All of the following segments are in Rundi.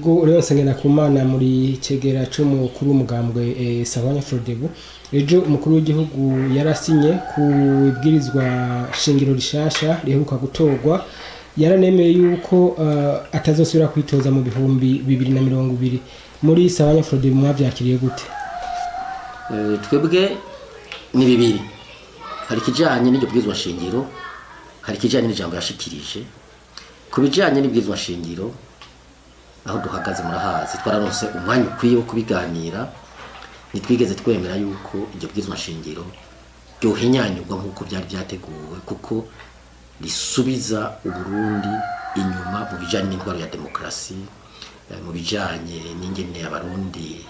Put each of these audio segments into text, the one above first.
Ego Leonce Ngendakumana, muri cegera c'umukuru w'umugambwe Sahwanya Frodebu, ejo umukuru w'igihugu yarasinye ku ibwirizwa shingiro rishasha riheruka gutorwa. Yaranemeye yuko atazosubira kwitoza mu 2020. Muri Sahwanya Frodebu mwavyakiriye gute? Twebwe ni bibiri: hari ikijanye n'iryo bwirizwa shingiro, hari ikijanye n'ijambo yashikirije. Ku bijanye n'ibwirizwa shingiro, aho duhagaze murahazi, twararonse umwanya ukwiye wo kubiganira. Ntitwigeze twemera yuko iryo bwirizwa shingiro ryohinyanyurwa nk'uko byari byateguwe, kuko risubiza Uburundi inyuma mu bijanye n'intwaro ya demokarasi, mu bijanye n'ingene Abarundi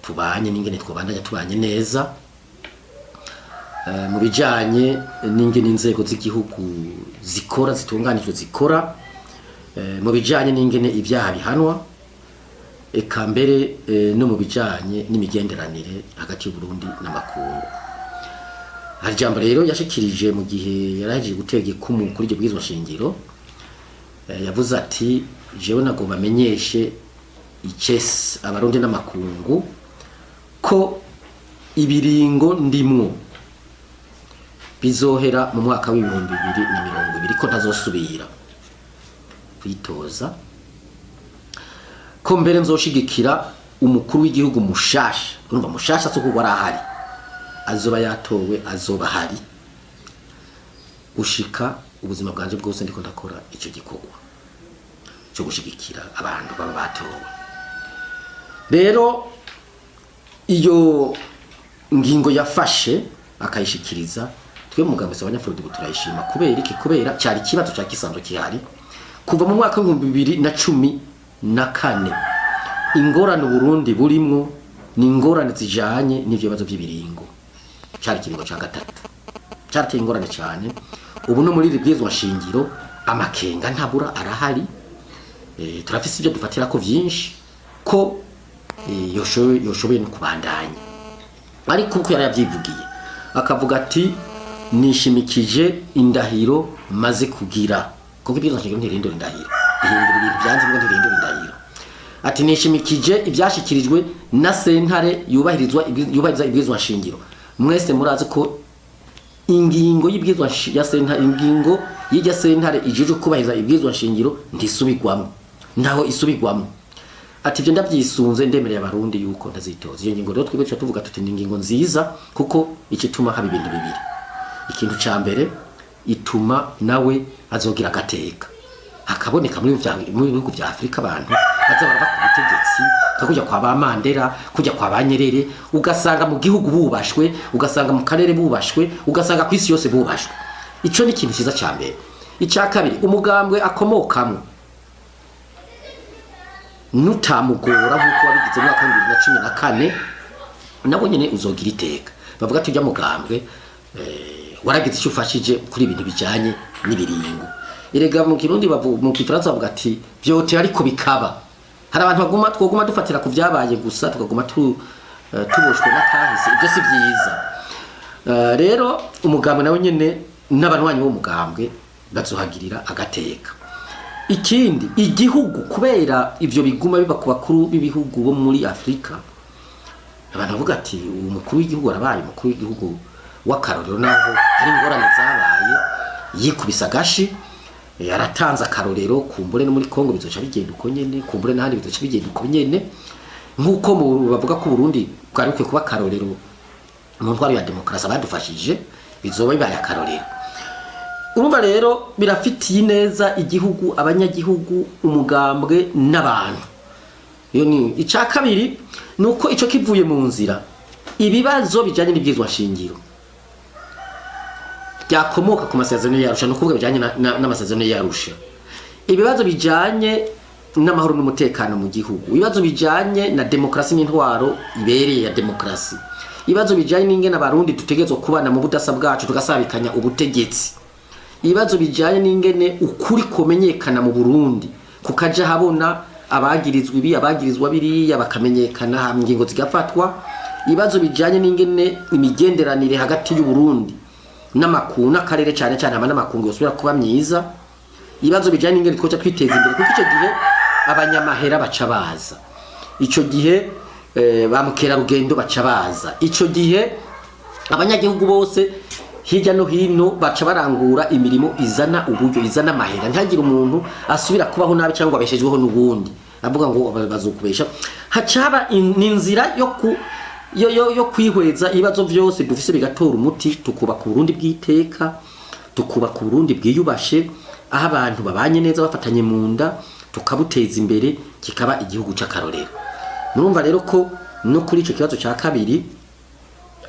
tubanye, n'ingene twobandanya tubanye neza, mu bijanye n'ingene inzego z'igihugu zikora, zitunganijwe zikora, mu bijanye n'ingene ibyaha bihanwa, eka mbere no mu bijanye n'imigenderanire hagati y'Uburundi n'amakungu. Hari ijambo rero yashikirije mu gihe yarahejeje gutega ikumu kuri iryo bwirizwa shingiro. Yavuze ati: "Jewe nagomba amenyeshe icesi Abarundi n'amakungu ko ibiringo ndimwo bizohera mu mwaka w'2020, ko ntazosubira kwitoza, ko mbere nzoshigikira umukuru w'igihugu mushasha." Urumva, mushasha so kuko arahari, azoba yatowe, azoba ahari gushika ubuzima bwanje bwose ndiko ndakora ico gikorwa cyo gushigikira abantu baba batowe. Rero iyo ngingo yafashe akayishikiriza, twe mugabo abanyafurika turayishima. Kubera iki? Kubera cyari ikibazo cya kisanzwe kihari kuva mu mwaka w'2014. Ingorane Uburundi burimwo ni ingorane zijanye n'ivyo bibazo by'ibiringo. Cyari ikiringo cya gatatu cyarateye ingorane cyane. Ubu no muri iri bwirizwa shingiro amakenga ntabura, arahari. Turafise ibyo dufatira ko vyinshi ko yoshoboye no kubandanya, ariko uko yari yavyivugiye akavuga ati: "Nishimikije indahiro maze kugira", kuko ibwirizwa shingiro ntirindura indahiro, rihindura ibintu byanze ngo ntirindura indahiro. Ati: "Nishimikije ibyashikirijwe na sentare yubahirizwa yubahiriza ibwirizwa shingiro." Mwese murazi ko ingingo y'ibwirizwa ya sentare, ingingo y'irya sentare ijejwe kubahiriza ibwirizwa shingiro ntisubirwamwo, ntaho isubirwamwo. Ati: "Ibyo ndabyisunze, ndemereye Abarundi yuko ntazitoza." Iyo ngingo rero twebwe tuca tuvuga tuti ni ingingo nziza, kuko icituma haba ibintu bibiri. Ikintu ca mbere, ituma nawe azogira agateka, hakaboneka muri bihugu vya Afurika abantu baza barava ku butegetsi, nka kujya kwa ba Mandela, kujya kwa ba Nyerere, ugasanga mu gihugu bubashwe, ugasanga mu karere bubashwe, ugasanga ku isi yose bubashwe. Ico ni ikintu cyiza ca mbere. Icya kabiri, umugambwe akomokamwo nutamugora nk'uko wabigize mu mwaka wa 2014, nabo nyene uzogira iteka, bavuga tujya mugambwe waragize icyo ufashije kuri ibintu bijanye n'ibiringo. Erega mu Kirundi mu Kifaransa bavuga ati vyotera ariko bikaba. Hari abantu baguma, twoguma dufatira ku vyabaye gusa, tukaguma tuboshwe n'akahise. Ibyo si vyiza. Rero umugambwe nawe nyene n'abanywanyi b'umugambwe bazohagirira agateka. Ikindi, igihugu, kubera ivyo biguma biba ku bakuru b'ibihugu bo muri Afurika, abantu bavuga ati uwo mukuru w'igihugu arabaye umukuru w'igihugu w'akarorero, naho hari ingorane zabaye, yikubise agashi, yaratanze akarorero. Kumbure no muri Kongo bizoca bigenda uko nyene, kumbure n'ahandi bizoca bigenda uko nyene, nk'uko bavuga ko Burundi bwari bukwiye kuba akarorero mu ntwaro ya demokarasi, abadufashije bizoba bibaye akarorero. Urumva rero birafitiye neza igihugu, abanyagihugu, umugambwe n'abantu. Iyo ni icya kabiri. Ni uko ico kivuye mu nzira, ibibazo bijanye n'ibwirizwa shingiro byakomoka ku masezerano y'Arusha, ni ukuvuga bijanye n'amasezerano y'Arusha, ibibazo bijanye n'amahoro n'umutekano mu gihugu, ibibazo bijanye na demokarasi n'intwaro ibereye ya demokarasi, ibibazo bijanye n'ingene Abarundi dutegerezwa kubana mu budasa bwacu tugasabikanya ubutegetsi, ibibazo bijanye n'ingene ukuri kumenyekana mu Burundi kukaja habona, abagirizwa ibi, abagirizwa biriya bakamenyekana, hama ingingo zigafatwa, ibibazo bijanye n'ingene imigenderanire hagati y'u Burundi n'amakungu n'akarere cyane cyane hama n'amakungu yosubira kuba myiza, ibibazo bijanye n'ingene twoca twiteza imbere, kuko icyo gihe abanyamahera baca baza, ico gihe ba mukerarugendo baca baza, ico gihe abanyagihugu bose hirya no hino baca barangura imirimo izana uburyo, izana amahera. Ntihagire umuntu asubira kubaho nabi cyangwa abeshejweho n'ubundi avuga ngo bazokubesha. Haca haba n'inzira yo ku yo, yo, yo kwihweza ibibazo byose dufise bigatora umuti, tukubaka Uburundi bw'iteka, tukubaka Uburundi bwiyubashe, aho abantu babanye neza bafatanye mu nda, tukabuteza imbere, kikaba igihugu c'akarorero. Murumva rero ko no kuri ico kibazo ca kabiri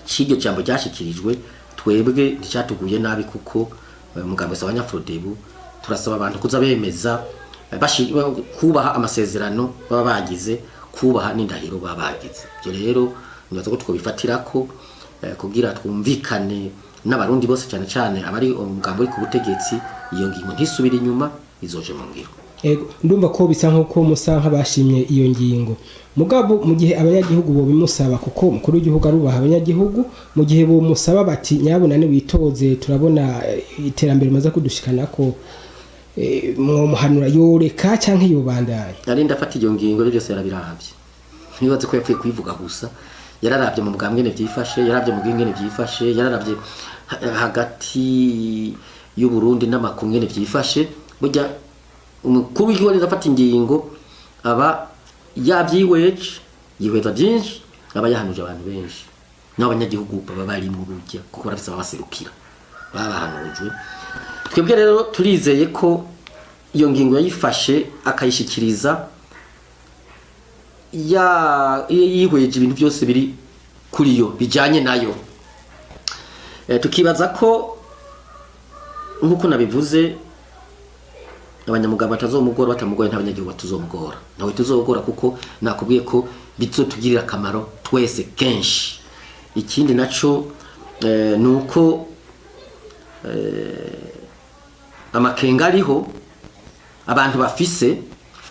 c'iryo jambo ryashikirijwe, twebwe nticyatuguye nabi, kuko mugambwe Sawanya Frodebu turasaba abantu kuza bemeza, kubaha amasezerano baba bagize, kubaha n'indahiro baba bagize. Ibyo rero nibaza ko twobifatirako kugira twumvikane n'abarundi bose, cyane cyane abari umugambi uri ku butegetsi, iyo ngingo ntisubire inyuma, izoje mu ngiro. Ego, ndumva ko bisa nkuko musa nk'abashimye iyo ngingo. Mugabo mu gihe abanyagihugu bobimusaba, kuko umukuru w'igihugu arubaha abanyagihugu, mu gihe bomusaba bati nyabunane witoze, turabona iterambere umaze kudushikanako, mwomuhanura yoreka canke yobandanya? Nari ndafata iyo ngingo, ibyo byose yarabiravye. Ntibaze ko yapfuye kuyivuga gusa, yararavye mu bwa mwene vyifashe, yaravye mu bw'ingene vyifashe, yararavye hagati y'u Burundi n'amakungu ngene vyifashe. Burya umukuru w'igihugu arinze afata ingingo aba yavyihweje, yihweza vyinshi, aba yahanuje abantu benshi n'abanyagihugu baba bari mu burya, kuko barafise ababaserukira babahanujwe. Twebwe rero turizeye ko iyo ngingo yayifashe akayishikiriza ya yihweje ibintu byose biri kuri yo bijanye nayo. Tukibaza ko nkuko nabivuze, abanyamugabo batazomugora, batamugoye ntabanyagihugu batuzomugora, nawe tuzogora, kuko nakubwiye ko bizotugirira akamaro twese kenshi. Ikindi naco nuko amakenga ariho abantu bafise,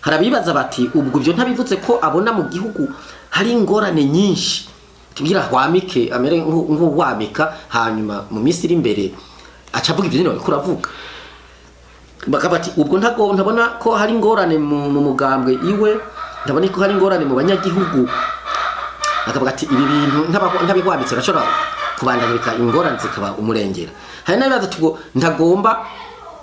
harabibaza bati ubwo ibyo ntabivuze ko abona mu gihugu hari ingorane nyinshi, tubwira hwamike amere nk'uwamika, hanyuma mu minsi iri imbere aca avuga ibyo nyine bariko uravuga. Bakaba bati ubwo ntago ntabona ko hari ingorane mu mugambwe iwe, ntabona ko hari ingorane mu banyagihugu. Akavuga ati ibi bintu ntabihwamitse bashobora kubandanyirika ingorane zikaba umurengera. Hari n'abibaza ati ubwo ntagomba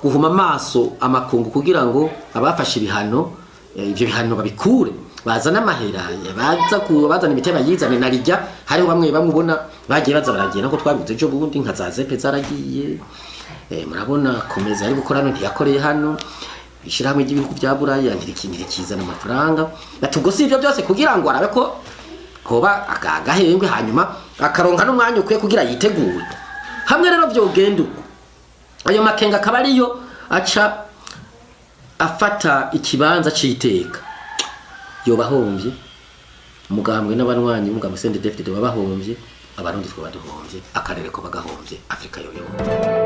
guhuma amaso amakungu kugira ngo abafashe ibihano, ivyo bihano babikure, bazana amahera, baza bazana imiti bayizane na rijya. Hariho bamwe bamwe ubona bagiye baza baragenda, nko twabivuze ejo bundi nka za zepe zaragiye. Murabona komeza ari gukora hano, ntiyakoreye hano, ishirahamwe ry'ibihugu bya Buraya ntirikizana amafaranga. Ati ubwo si ivyo byose kugira ngo arabe ko hoba agahengwe, hanyuma akaronka n'umwanya ukwiye kugira yitegure. Hamwe rero vyogenda uko, ayo makenga akaba ariyo aca afata ikibanza c'iteka, yobahombye umugambwe n'abanywanyi b'umugambwe CNDD-FDD babahombye, abarundi twe baduhombye, akarere ko bagahombye, Afrika yoyombye.